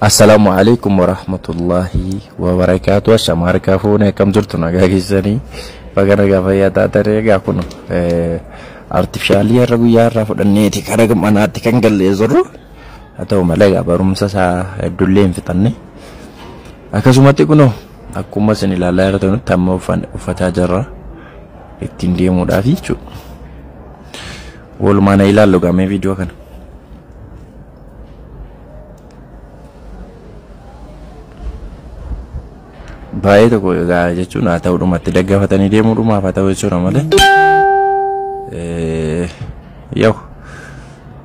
Assalaamu alaikum warahmatullahi wabarakaatu. Ashama harkaa fuune, akkam jirtu? Nagaa keessanii? Baga nagaa fayyaa taatanii. Egaa kun artifishaalii har'a guyyaa irraa fudhanneeti kara manaatti kan gallee jirru. Haa ta'u malee egaa barumsa isaa hedduullee hin fixanne. Akkasumatti kunoo akkuma isin ilaalaa jirtanitti amma uffataa jirra ittiin deemuudhaaf jechuudha. Walumaan ilaallu gamee viidiyoo kana. Baay'ee tokko egaa jechuun haa ta'u dhumatti daggafatanii deemuudhumaaf haa ta'u jechuudha malee. Yoo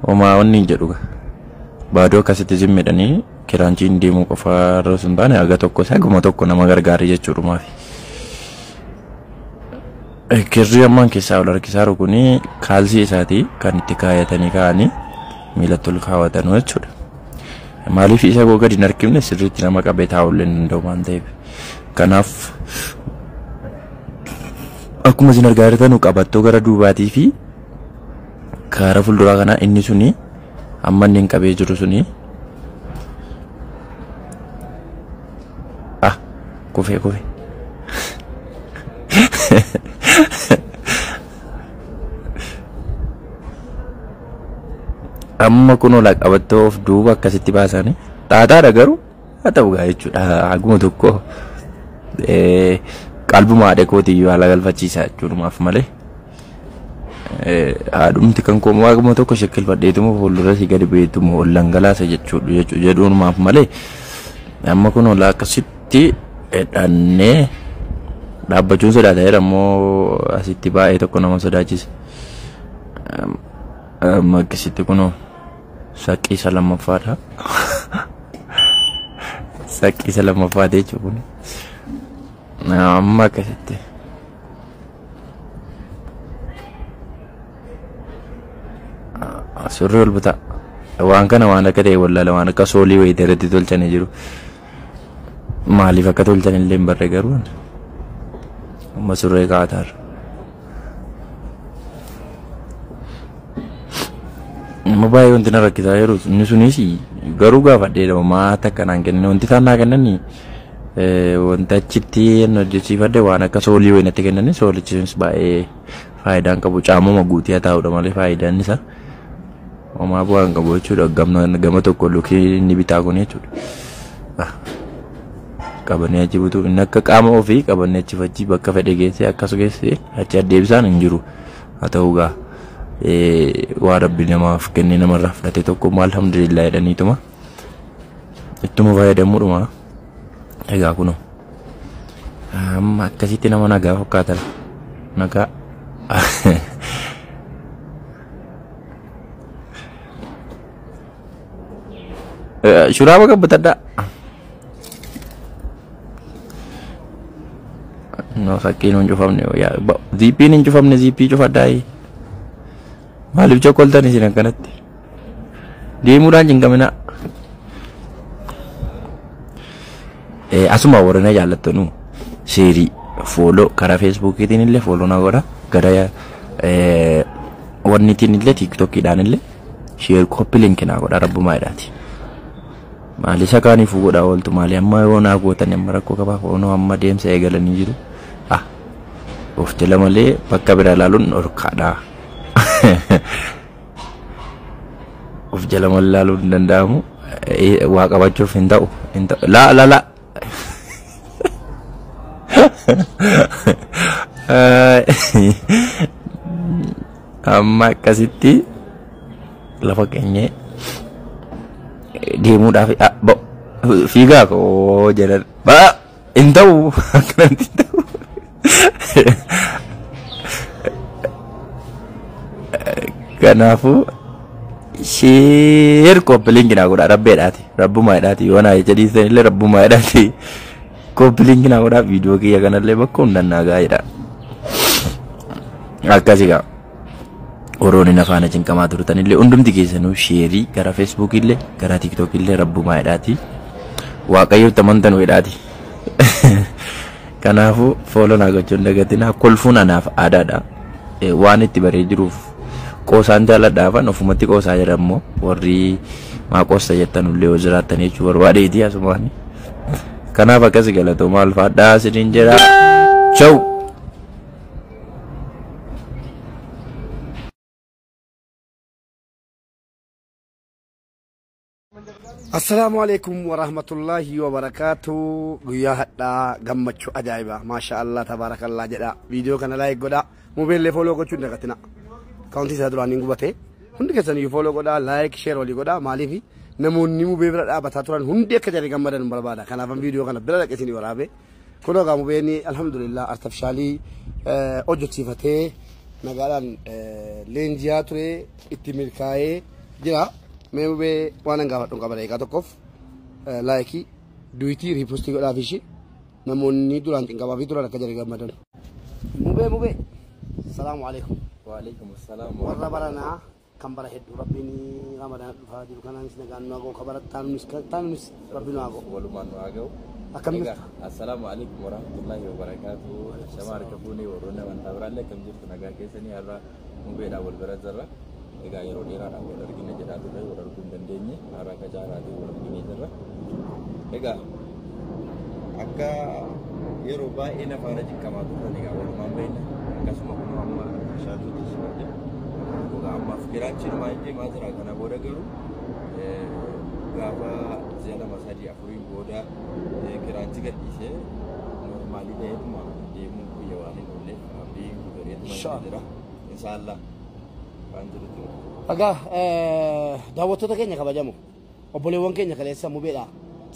homaa wanni hin jedhu baaduu akkasitti zimmidhanii kiraanchiin deemuu qofa irra osoo hin taane haga tokko haguma tokko nama gargaari jechuudhumaaf. Kirrii ammaan keessaa ol harkisaa jiru kuni kaalsii isaati kan itti kaayatanii kaa'anii miilatti ol kaawwatan jechuudha. Maaliif isa koo gadi hin harkifne? Sirriitti nama qabee taa'uu illee hin danda'u waan ta'eef. Kanaaf akkuma isin argaa jirtan qabattoo gara duubaatii fi karaa fuulduraa kanaa inni suni amma inni hin qabee jiru suni ah kufee kufee. Amma kun ola qabattoo of duuba akkasitti baasanii xaaxaadha, garuu haa ta'u gaa jechuudha. Haguma tokko qalbuma haadha kootiyyuu haala galfachiisa jechuudhumaaf malee. Haadhumti kan koo haguma tokko shakkilfadheetuma fuuldura si gadi beetuma ol dhangalaasa jechuudha jedhuunumaaf malee. Amma kun ola akkasitti hidhannee dhaabbachuun sodaata ammoo asitti baay'ee tokko nama sodaachisa. Amma akkasitti kunoo saqqii isa lammaffaadha. Saqqii isa lammaffaati jechuudha kun. Amma akkasitti. Surrii ol butaa. Waan kana waan akka ta'e wallaala, waan akka soolii wayii irratti tolchanii jiru. Maaliif akka tolchan illee hin barre, garuu amma surree kaa'ataarra. Amma baay'ee wanti na rakkisaa jiru inni sunis garuu gaafadhee maata akkanaan kennan wanti isaan naa kennanii wanta achitti inni hojjechiifadhe waan akka soolii wayii natti kennanii, soolichi sunis baay'ee faayidaan qabu, caamuma guutii haa ta'udha malee faayidaan isaa homaa bu'aa hin qabu jechuudha. Gama tokko lukii inni bitaa kun jechuudha. Qabanii achi butuu inni akka qaama ofii qabanii achi fachi bakka fedhe geessee akkas geessee achi adeemsaan hin jiru. Haa ta'u gaa waa rabbi namaaf kennee namarraa fudhate tokko maal alhamdulillah jedhaniituma ittuma fayyadamuudhuma. Egaa kunoo amma akkasitti nama nagaa fakkaatan nagaa. Shuraaba qabbatadhaa. No, fakkiin hin cufamne, ziippiin hin cufamne, ziippii cufadhaa. Maaliif chokkoltan isin akkanatti? Deemuudhaan cinqaminaa. Asuma warra na jaallattanu share, follow karaa Feesbuukiitiin illee follow na godha. Gara wanniitiin illee, Tiiktookiidhaan illee share, copy link naa godha, rabbumaa jedhaati. Maali isa kaaniifuu godhaa ooltu? Maali amma yoo naa gootan amma rakkoo qabaa? Hoonoo amma deemsa eegalanii jiru. Ah, of jala malee bakka biraa ilaaluun dhorkaadha. Of jala malee ilaaluun hin danda'amu. Waa qabachuuf hin ta'u. Hin ta'u. Laa laa laa. Amma akkasitti lafa keenyee deemuudhaaf fiigaa koo jedhan hin ta'u, akkanatti hin ta'u. Kanaafuu share, copy link naa godhaa, rabbeedhaati, rabbumaa jedhaati, yoo naa jecha dhiistan illee rabbumaa jedhaati copy link naa godhaa, viidiyoo kiyya kanallee bakka hundaan naa gahaa jedha. Akkasi gaa. Oroon hin afaana cinqamaa turtan illee hundumti keessanuu share gara Feesbuukii illee gara Tiiktookii illee rabbumaa jedhaati. Waaqayyotti amantanuu jedhaati. Kanaafuu follow naa gochuun dagatinaa, kolfuun anaaf aadaadha. Waan itti baree jiruuf qoosaan jaaladhaafan ofumatti qoosaa jira immoo warri Maaqoosta jettanullee yoo jiraattan jechuu barbaadeeti asumaani. Kanaaf akkas galatoomaa ulfaadhaa isiniin jedha. Ciao. Assalaamu alaikum warahmatullahi wabarakaatu. Guyyaa hadhaa gammachuu ajaa'ibaa. Maasha Allah tabaarakallah jedha. Viidiyoo kana like godhaa. Mobiillee follow gochuu hin dagatina. Akkaawuntii isaa duraan hin gubate. Hundi keessan iyyuu follow godhaa, like, share walii godhaa. Maaliif namoonni mubee bira dhaabataa turan hundi akka jarri gammadan hin barbaada. Kanaafan viidiyoo kana bira dhaqee isinii waraabe. Kunoo egaa mubeen alhamdulillah artifishaalii hojjechiifatee nagaadhaan leenjiyaa ture itti milkaa'ee jira. Mee mubee waan an gaafadhu qaba daqiiqaa tokkoof laayikii duwitii riipostii godhaaf ishee namoonni duraan cinqabaa fi duraan akka jarri gammadan. Mubee mubee salaamu alaikum. Waalaikum salaam. Warra baranaa kan bara hedduu rabbiin ramadaan dhufaa jiru kanaanis nagaan nu haa ga'u kan bara taanunis rabbi nu haa ga'u. Walumaan nu haa ga'u. Akkam jirtu? Assalaamu alaikum warahmatullahi wabarakatuh. Shama harka fuunee warroonni amantaa biraallee akkam jirtu nagaa keessanii har'a mubeedhaan wal bira jirra. Egaa yeroo dheeraadhaan wal argina jedhaa turre wal arguu hin dandeenye har'a akka jaaraatiin wal arginee jirra. Egaa akka yeroo baay'ee nafaana cinqamaa turtan egaa walumaan beekna akkasuma kunoo amma shaatuutti simadhe. Egaa ammaaf jiraachuun deemaa jira kana booda garuu gaafa ji'a 2 3 4 booda kiraanchi gadhiisee normaalii ta'eetuma deemuu guyya waan hin oolleef abdii guutureetuma jira. Inshaallah waan jirutti. Egaa daawwattoota keenya kabajamu obboleewwan keenya kaleessa mubeedha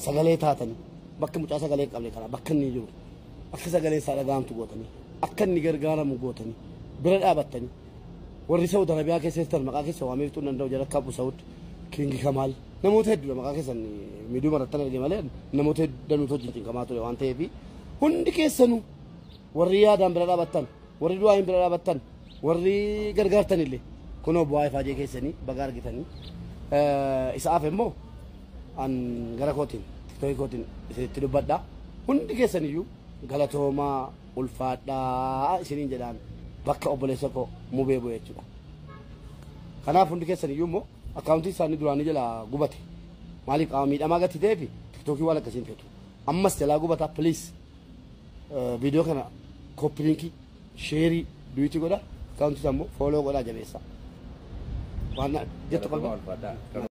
sagalee taatanii bakka mucaa sagalee hin qabne kana bakka inni jiru akka sagalee isaa dhaga'amtu gootanii akka inni gargaaramu gootanii bira dhaabattanii warri Saudi Arabiyaa keessa jirtan maqaa keessa waamee fixuu hin danda'u jala akka Abu Saud Kingi Kamaal namoota hedduudha maqaa keessan miidiyoo marattan arge malee namoota danuutu wajjin cinqamaa ture waan ta'eef hundi keessanuu warri yaadaan bira dhaabattan warri du'aayin bira dhaabattan warri gargaartan illee kunoo bu'aa ifaajee keessanii baga argitanii isa hafe immoo an gara kootiin tiktookii kootiin isinitti dubbadha hundi keessaniyyuu galatoomaa ulfaadhaa isiniin jedhaan bakka obboleessa koo mubee bu'e jechuudha. Kanaaf hundi keessaniyyuu immoo akkaawuntii isaanii duraanii jalaa gubate maaliif qaama miidhamaa gati ta'eef tiktookii waan akkasiin feetu ammas jalaa gubata please viidiyoo kana koppii liinkii sheerii duwiitii godha akkaawuntii isaa immoo fooloo godhaa jabeessa. Waan jettu qabda.